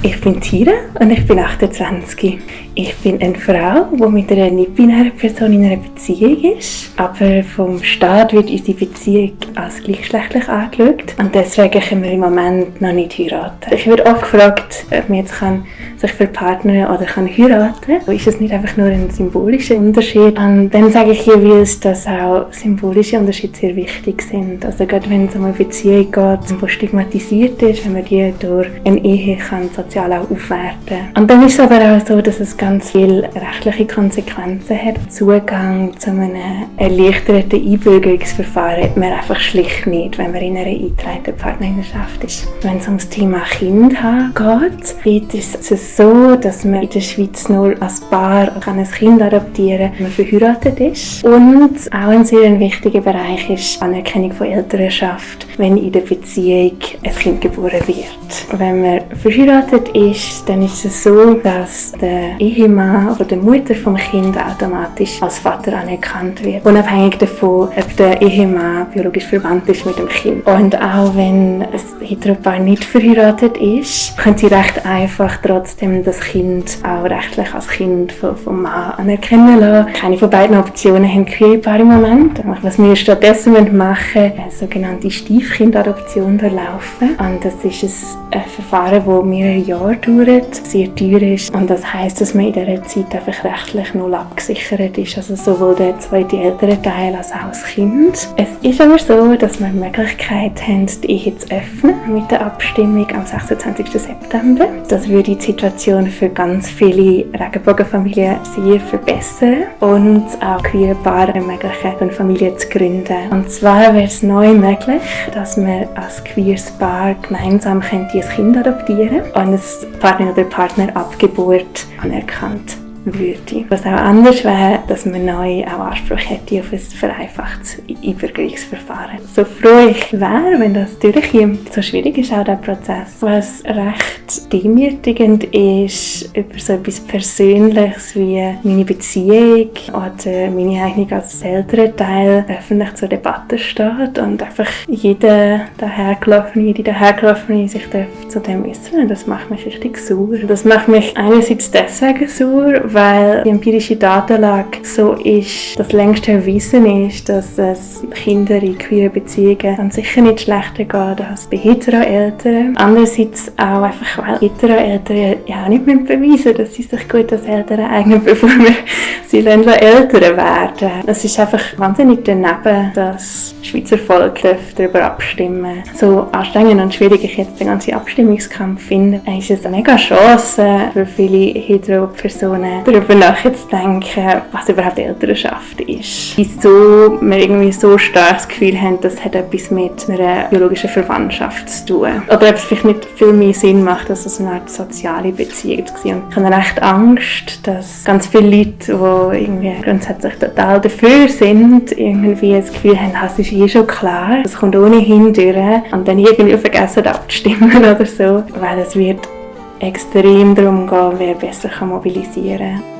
Ich bin Tira und ich bin 28. Ich bin eine Frau, die mit einer nicht-binären Person in einer Beziehung ist. Aber vom Staat wird unsere Beziehung als gleichgeschlechtlich angeschaut. Und deswegen können wir im Moment noch nicht heiraten. Ich werde oft gefragt, ob man jetzt sich verpartnern oder heiraten kann. Ist es nicht einfach nur ein symbolischer Unterschied? Und dann sage ich jeweils, dass auch symbolische Unterschiede sehr wichtig sind. Also gerade wenn es um eine Beziehung geht, die stigmatisiert ist, wenn man die durch eine Ehe kann sozial auch aufwerten. Und dann ist es aber auch so, dass es ganz viele rechtliche Konsequenzen hat. Zugang zu einem erleichterten Einbürgerungsverfahren hat man einfach schlicht nicht, wenn man in einer eingetragenen Partnerschaft ist. Wenn es um das Thema Kind haben geht, ist es so, dass man in der Schweiz nur als Paar ein Kind adoptieren kann, wenn man verheiratet ist. Und auch ein sehr wichtiger Bereich ist Anerkennung von Elternschaft, wenn in der Beziehung ein Kind geboren wird. Wenn man verheiratet ist, dann ist es so, dass der Ehemann oder die Mutter vom Kind automatisch als Vater anerkannt wird, unabhängig davon, ob der Ehemann biologisch verwandt ist mit dem Kind. Und auch wenn ein Heteropaar nicht verheiratet ist, können sie recht einfach trotzdem das Kind auch rechtlich als Kind vom Mann anerkennen lassen. Keine von beiden Optionen haben queere Paare im Moment. Was wir stattdessen machen, eine sogenannte Stiefkindadoption durchlaufen. Und das ist ein Verfahren, das mehrere Jahre dauert, sehr teuer ist. Und das heisst, dass man in dieser Zeit einfach rechtlich null abgesichert ist. Also sowohl der zweite Elternteil als auch das Kind. Es ist aber so, dass wir die Möglichkeit haben, die Ehe zu öffnen mit der Abstimmung am 26. September. Das würde die Situation für ganz viele Regenbogenfamilien sehr verbessern und auch queere Paare ermöglichen, eine Familie zu gründen. Und zwar wäre es neu möglich, dass man als queeres Paar gemeinsam ein Kind adoptieren und das Partner oder Partner ab Geburt anerkannt würde. Was auch anders wäre, dass man neu auch Anspruch hätte auf ein vereinfachtes Einbürgerungsverfahren. So froh ich wäre, wenn das durchkommt. So schwierig ist auch der Prozess. Was recht demütigend ist, über so etwas Persönliches wie meine Beziehung oder meine Eignung als Elternteil öffentlich zur Debatte steht und einfach jede dahergelaufene sich zu dem äußern. Das macht mich richtig sauer. Das macht mich einerseits deswegen sauer, weil die empirische Datenlage so ist, dass längst erwiesen ist, dass es Kinder in queeren Beziehungen dann sicher nicht schlechter geht als bei Hetero-Eltern. Andererseits auch einfach, weil Hetero-Eltern ja auch nicht beweisen müssen, dass sie sich gut als Eltern eignen, bevor wir sie Eltern werden. Es ist einfach wahnsinnig daneben, dass das Schweizer Volk darüber abstimmen. So anstrengend und schwierig ich jetzt den ganzen Abstimmungskampf finde, ist es eine mega Chance für viele Hetero-Personen, darüber nachzudenken, was überhaupt Elternschaft ist. Wieso wir irgendwie so stark das Gefühl haben, das hat etwas mit einer biologischen Verwandtschaft zu tun. Oder ob es vielleicht nicht viel mehr Sinn macht, dass es eine Art soziale Beziehung war. Und ich habe recht Angst, dass ganz viele Leute, die irgendwie grundsätzlich total dafür sind, irgendwie das Gefühl haben, das ist schon klar, das kommt ohnehin durch und dann irgendwie vergessen abzustimmen oder so, weil es wird extrem darum gehen, wer besser mobilisieren kann.